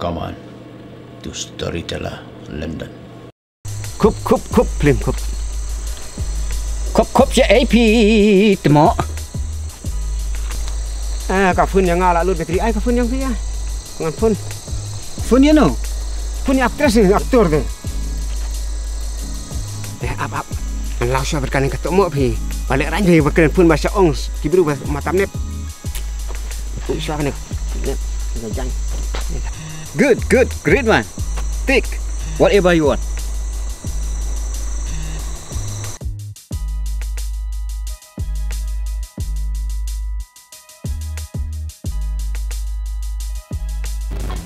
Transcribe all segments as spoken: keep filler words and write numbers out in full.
Come on to Storyteller London. Khup, khup, khup, phlim, khup. Khup, khup, sha A P, temo. Ah, ka phone ïa nga la lut battery. Ai, ka phone ïa phi, ah. Ngan phone. Phone ïa no? Phone ïa actress ne, actor de. Eh, ap, ap. Ngan law shuwa bad kane ka temo phi. Ba leh rang phi ba kren phone ba sha ong. Ki briew ba matam nep. Shuwa kane. Nep. Jang. Good, good, great one. Take whatever you want.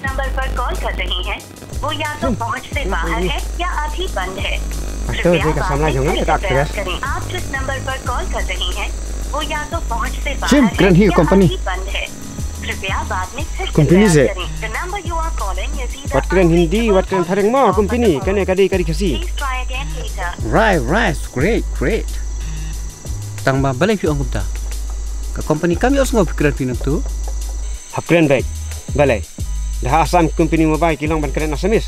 नंबर पर कॉल कर रहे हैं, वो या तो पहुंच से बाहर है या अभी बंद है। कृपया बाद में फिर से प्रयास करें। आप जिस नंबर पर कॉल कर रहे हैं, वो या तो पहुंच से बाहर है या अभी बंद है। कृपया बाद में फिर से प्रयास करें। The number you are calling is either unreachable or is not available. Please try again later. Right, right, great, great. Tang ba balei phi ong kumta? Ka company kam ïohsngew phi kren phi nangtu. Hap kren beit. Balei? Da ha Assam company mobile ki long ban kren Assamese.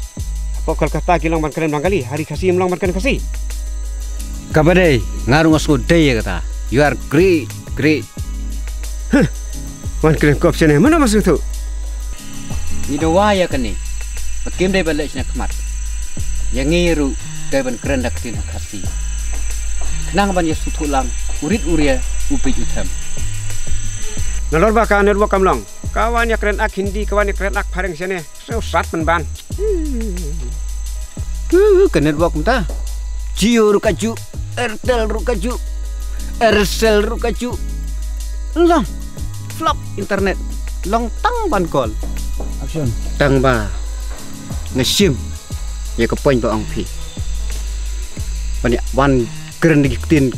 Hapoh Kolkata ki long ban kren Bengali, ha ri Khasi ym long ban kren Khasi. Kaba dei, nga ruh nga sngewdei ïa kata. You are great, great. Huh. Wan kren kop shane, mano ba sngewthuh? Ngi dawa ïa kane. Ba kim dei ban leh shane khmat. Ïa ngi ruh dei ban kren da ka ktien ha Khasi. Khnang ban ïa sngewthuh lang u rit u ria u peit u them. Nalor ba ka network kam long. Ka wan ïa kren ak Hindi, ka wan ïa kren ak phareng shane. Sngewsat pynban. Huh, ka network mynta. Jio ruh ka ju, Airtel ruh ka ju, Aircel ruh ka ju. Long flop internet. Long tang ban call. Action. Tang ba nga shim ïa ka point ba ong phi. Ban ïa wan kren da ki ktien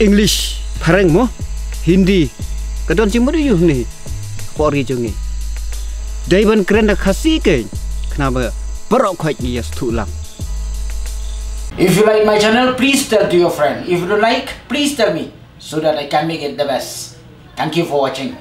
English phareng mo, Hindi, ka don jingmut aïu ne? Por ri jong ngi. Dei ban kren da Khasi keiñ. Khnang ba baroh khoit ngi ïa sngewthuh lang. If you like my channel, please tell to your friend. If you don't like, please tell me so that I can make it the best. Thank you for watching.